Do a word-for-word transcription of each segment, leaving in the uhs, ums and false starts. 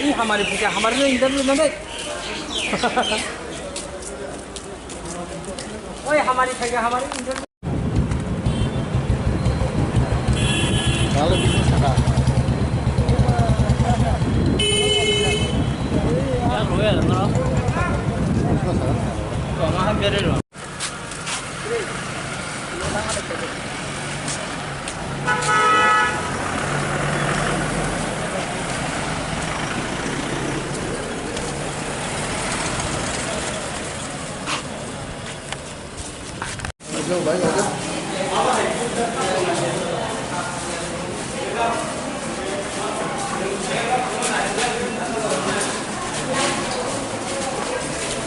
ये हमारी पूजा, हमारे लिए इंटरव्यू ना दे। ओए, हमारी पूजा, हमारे लिए interview.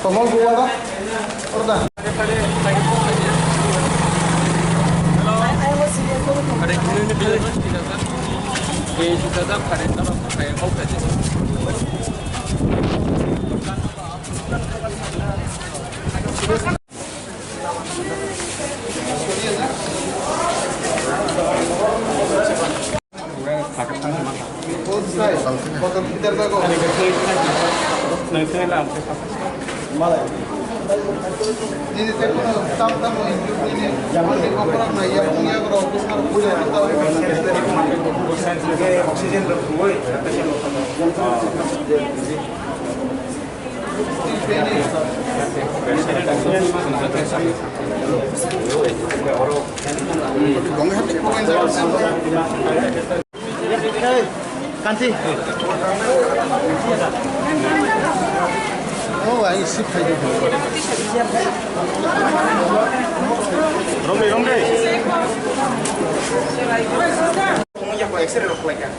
Tomol buwa ba? Orda. Kanti. Oh, ai sip khai di. Romde, romde. Tongmani ya, kok X-ray rok khlai kha.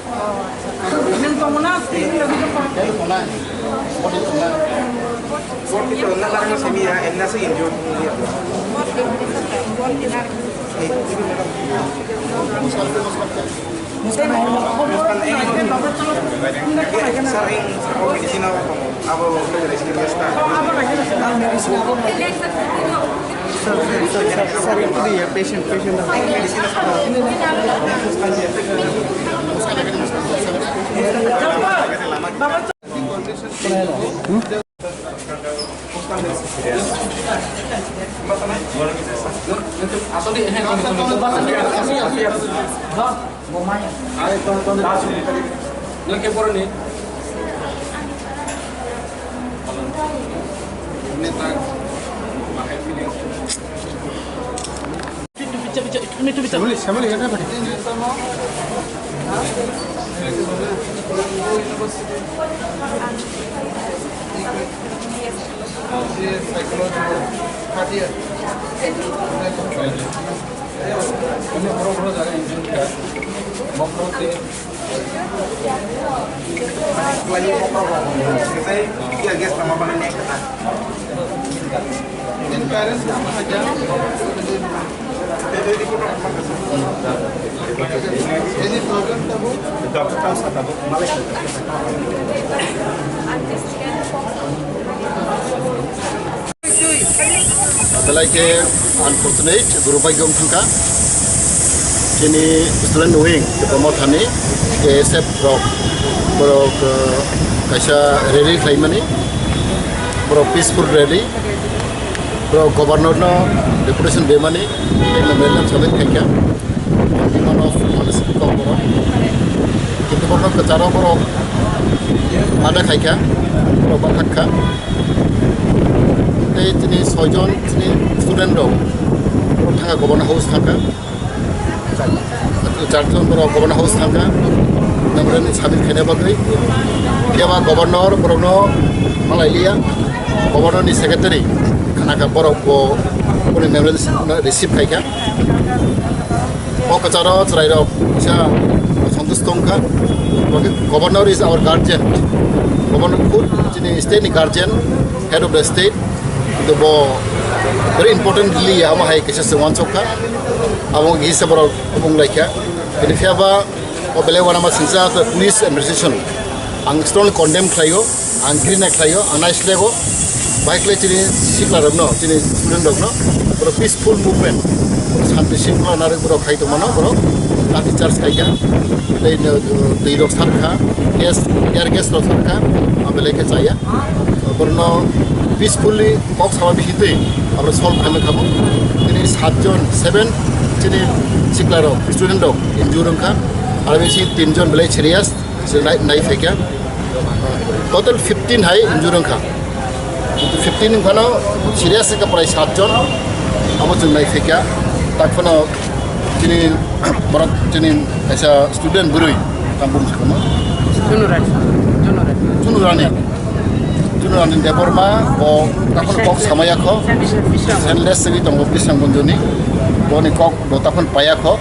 Nwng tongmani, body tongnai. Body tongnai. Body tongnai, narwkna simi ya, emna se injured. Sir, ing, sir, medicine apa? Abo, abo, Sir, sir, sir, sir, itu dia, patient, patient. Belai khe unfortunate, durubhagyo wng thangkha. Chini student wing, Kebo Mothani, K S F rok, borok, uh, kaisa rally khlaimani, borok peaceful rally, borok governor no deputation demani, memorandum submit khaikha. Bimano Suman Singh kok borok. Kintu borok kwcharo borok ada khaikha, borok bathakha. Tei chini soijon chini student rok borok thangkha governor house thangkha. Charjon borok governor house thangkha. Memorandum submit khaina bagwi. Phiya ba governor borokno malailiya. Governor ni secretary khanakha borok bo boni memorandum receive khaikha. O kwcharo chwrairok kisa santush tongkha. Governor is our guardian. Governor khud chini state ni guardian, head of the state. Kintu bo very important rally ya, amo hai kisa se wansokha. Amo kisa borok bunglaikha. Bini phiya ba o belai wanama singsa police administration. Ang strongly condemn khlaio, ang ghrinna khlaio, ang naislego. Bai khlai chini sikla rokno, chini student rokno, borok peaceful movement, borok shanti shringkhola narwk borok khai tongmano, borok Lathi charge khaikha, tei no, twi rok sarkha, gas, tear gas rok sarkha, abelai khe chaya. Borno peacefully kok sama bisi twi, abro solve khaima khamu. Tini satjon, seven, chini sikla rok, student rok injure wngkha, aro bisi tinjon belai serious, se nai, nai phaikha. Total fifteen hai injure wngkha. Fifteen wngphano serious wngkha prai satjon, abo chwng nai phaikha. Tak phano chini borok chini kaisa student bwrwi, tamo bumung se kono? Chunurani. Chunurani. Chunurani Debbarma, bo takhor kok samaya kho. Senless segwi tongo Bisramganjni. Boni kok bo takhon paya kho.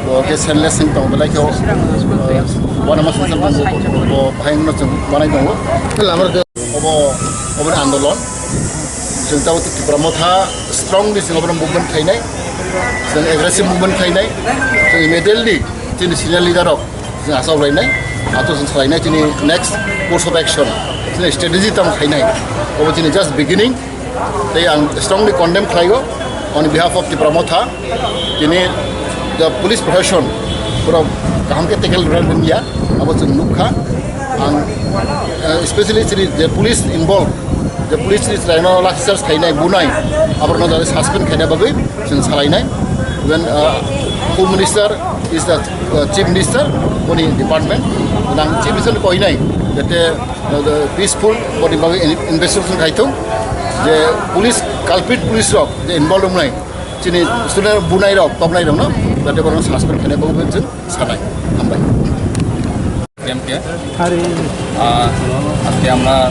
Bo khe senless wng tong belai khe, uh, uanama songchar tongo, bo bahai wngno chwng manai tongo. Obo, oboni andolon. Chwng tabuk Tipra Motha strongly chwng obono movement khainai. Chwng aggressive movement khainai. Chwng immediately chini senior leader rok chwng achuk lainai. Achuk chwng salainai chini next course of action. Chini strategy tamo khainai. Obo chini just beginning. Tei ang strongly condemn khlaigo on behalf of Tipra Motha. Tini the police profession pura kaham khe tackle rwna ya, abo chwng nukha. Ang, uh, especially chini the police involved, the police is laino lathi charge khainai, bunai, aborno jate suspend khaina bagwi chwng salainai. Even, uh, Home Minister is the, uh, Chief Minister, boni department. Ang Chief Minister koinai jate peaceful boni bagwi in-, investigation khai thung, je police, culprit police rok je involve wngnai, chini student bunai rok, topnai rok no, jate borok suspend khainai bagwi chwng sanai. Hambai. M K. আরে। আহ, আজকে আমরা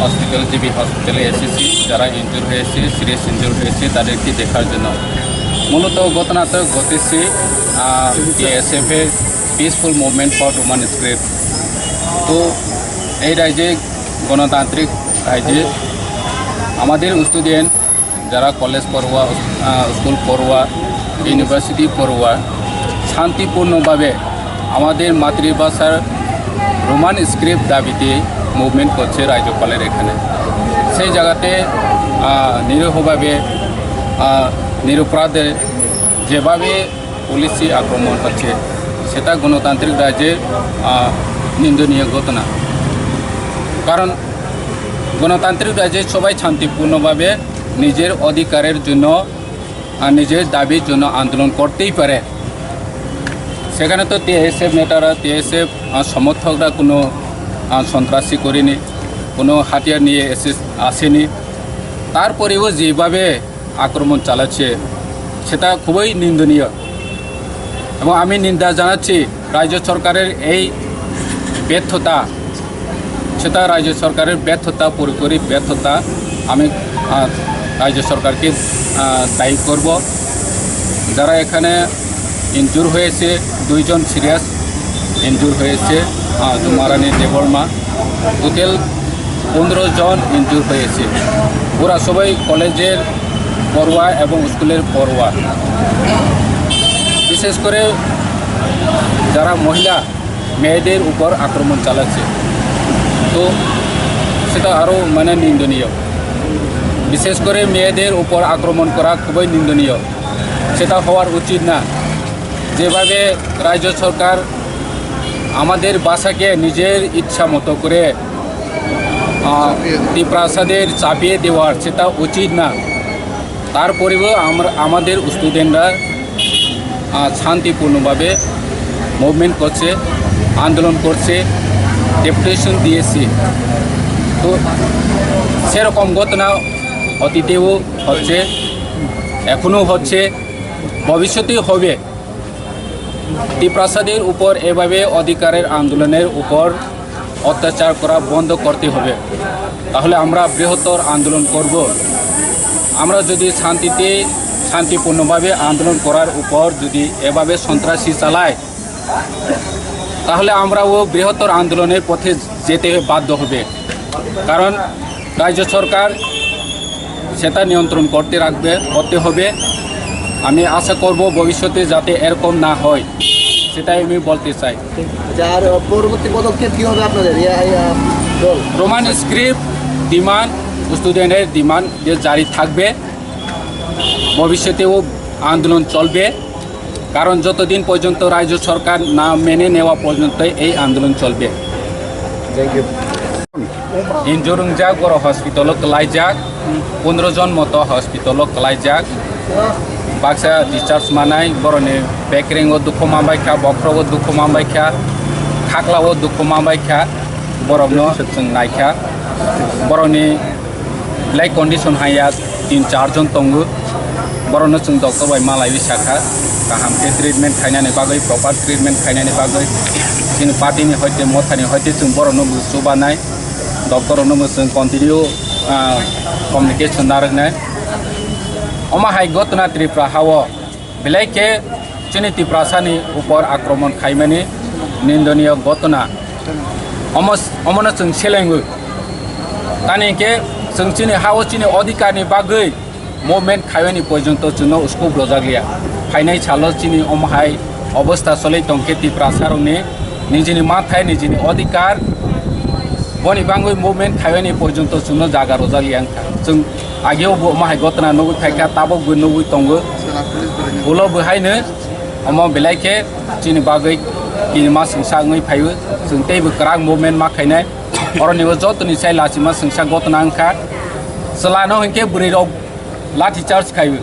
hospital, GB হসপিটালে এসেছি, যারা ইনজুর হয়েছে, serious injury হয়েছে, তাদেরকে দেখার জন্য। মূলত ঘটনাটা ঘটেছে, আহ, বিএসএফ এর peaceful movement for Roman script. তো এই রাজ্যে গণতান্ত্রিক রাজ্যে আমাদের স্টুডেন্ট যারা কলেজ পড়ুয়া, আহ, স্কুল পড়ুয়া, ইউনিভার্সিটি পড়ুয়া শান্তিপূর্ণভাবে আমাদের মাতৃভাষার রোমান স্ক্রিপ্ট দাবিতে মুভমেন্ট করছে রাজ্যপালের এখানে। সেই জায়গাতে, আহ, নিরীহভাবে, আহ, নিরপরাধে যেভাবে পুলিশি আক্রমণ হচ্ছে, সেটা গণতান্ত্রিক রাজ্যে, আহ, নিন্দনীয় ঘটনা। কারণ গণতান্ত্রিক রাজ্যে সবাই শান্তিপূর্ণভাবে নিজের অধিকারের জন্য, আহ, নিজের দাবির জন্য আন্দোলন করতেই পারে। সেখানে তো টিএসএফ নেতারা, টিএসএফ, আহ, সমর্থকরা কোনো, আহ, সন্ত্রাসী করেনি, কোনো হাতিয়ার নিয়ে এসে, আসেনি। তারপরেও যেভাবে আক্রমণ চালাচ্ছে, সেটা খুবই নিন্দনীয়। এবং আমি নিন্দা জানাচ্ছি রাজ্য সরকারের এই ব্যর্থতা, সেটা রাজ্য সরকারের ব্যর্থতা, পুরোপুরি ব্যর্থতা। আমি, আহ, রাজ্য সরকারকে, আহ, দায়ী করব। যারা এখানে ইনজুর হয়েছে, দুইজন সিরিয়াস ইনজুর হয়েছে, আহ, জুমারানী দেববর্মা। টোটাল পনেরো জন ইনজুর হয়েছে। ওরা সবাই কলেজের পড়ুয়া এবং স্কুলের পড়ুয়া। বিশেষ করে যারা মহিলা, মেয়েদের উপর আক্রমণ চালাচ্ছে, তো সেটা আরও, মানে, নিন্দনীয়। বিশেষ করে মেয়েদের উপর আক্রমণ করা খুবই নিন্দনীয়, সেটা হওয়ার উচিত না। যেভাবে রাজ্য সরকার আমাদের ভাষাকে নিজের ইচ্ছা মতো করে, আহ, তিপ্রাসাদের চাপিয়ে দেওয়ার, সেটা উচিত না। তারপরেও আমরা, আমাদের স্টুডেন্টরা, আহ, শান্তিপূর্ণভাবে মুভমেন্ট করছে, আন্দোলন করছে, ডেপুটেশন দিয়েছি। তো সেরকম ঘটনা অতীতেও হচ্ছে, এখনও হচ্ছে, ভবিষ্যতেও হবে। তিপ্রাসাদের উপর এভাবে অধিকারের আন্দোলনের উপর অত্যাচার করা বন্ধ করতে হবে, তাহলে আমরা বৃহত্তর আন্দোলন করব। আমরা যদি শান্তিতে, শান্তিপূর্ণভাবে আন্দোলন করার উপর যদি এভাবে সন্ত্রাসী চালায়, তাহলে আমরাও বৃহত্তর আন্দোলনের পথে যেতে বাধ্য হবে। কারণ রাজ্য সরকার সেটা নিয়ন্ত্রণ করতে রাখবে, করতে হবে। আমি আশা করব ভবিষ্যতে যাতে এরকম না হয়, সেটাই আমি বলতে চাই। আচ্ছা, আর পরবর্তী পদক্ষেপ কি হবে আপনাদের? এ, এ, আ, দল? রোমান স্ক্রিপ্ট ডিমান্ড, স্টুডেন্টের ডিমান্ড যে জারি থাকবে, ভবিষ্যতেও আন্দোলন চলবে। কারণ যতদিন পর্যন্ত রাজ্য সরকার না মেনে নেওয়া পর্যন্ত এই আন্দোলন চলবে। Thank you. Injure wngjak, borok hospital-o kwlaijak, pondro jon moto hospital-o kwlaijak, baksa discharge manai, borokni bekreng-o dukhu manbaikha, bokhrogo dukhu manbaikha, khaklao dukhu manbaikha, borokno chwng naikha, borokni belai condition haiya, tin char jon tongo. Borokno chwng doctor bai malaiwi sakha, kaham khe treatment khainani bagwi, proper treatment khainani bagwi. Chini party ni hoite, motha ni hoite chwng borokno bo chubanai, doctor rokno bo chwng continue, ah, communication narwknai. Omo hai gotna Tripura hao belai khe chini Tiprasani upor akromon khaimani nindoniyo gotna. Omo, omono chwng selengwi. Tani hinkhe chwng chini hao chini odhikarni bagwi movement khaiwani porjonto chwngno scope rwjakliya. Phainai salo chini omo hai obostha choli tongkhe Tiprasarokni nijini mathai, nijini odhikar, boni bagwi movement khaiwani porjonto chwngno jaga rwjakliya wngkha. Chwng Ageo bo omo hai gotna nugwi phaikha, tabok bo nugwi tongo. Ulo bo haino omo belai khe chini bagwi kinima swngsa wngwi phaio. Chwng teibo kwrak movement ma khainai. Oroni o jotoni sai lachima swngsa gotna wngkha. Chwlano hinkhe bwrwi rok lathi charge khaio.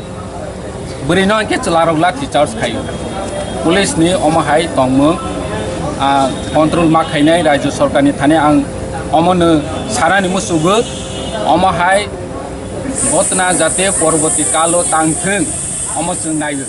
Bwrwino hinkhe chwlarok lathi charge khaio. Police ni omo hai tongmung, ah, control ma khainai rajyo sorkar ni thani ang omono sanani musugo. Omo hai gotna jate porborti kalo tangthwng, omo chwng naiwi.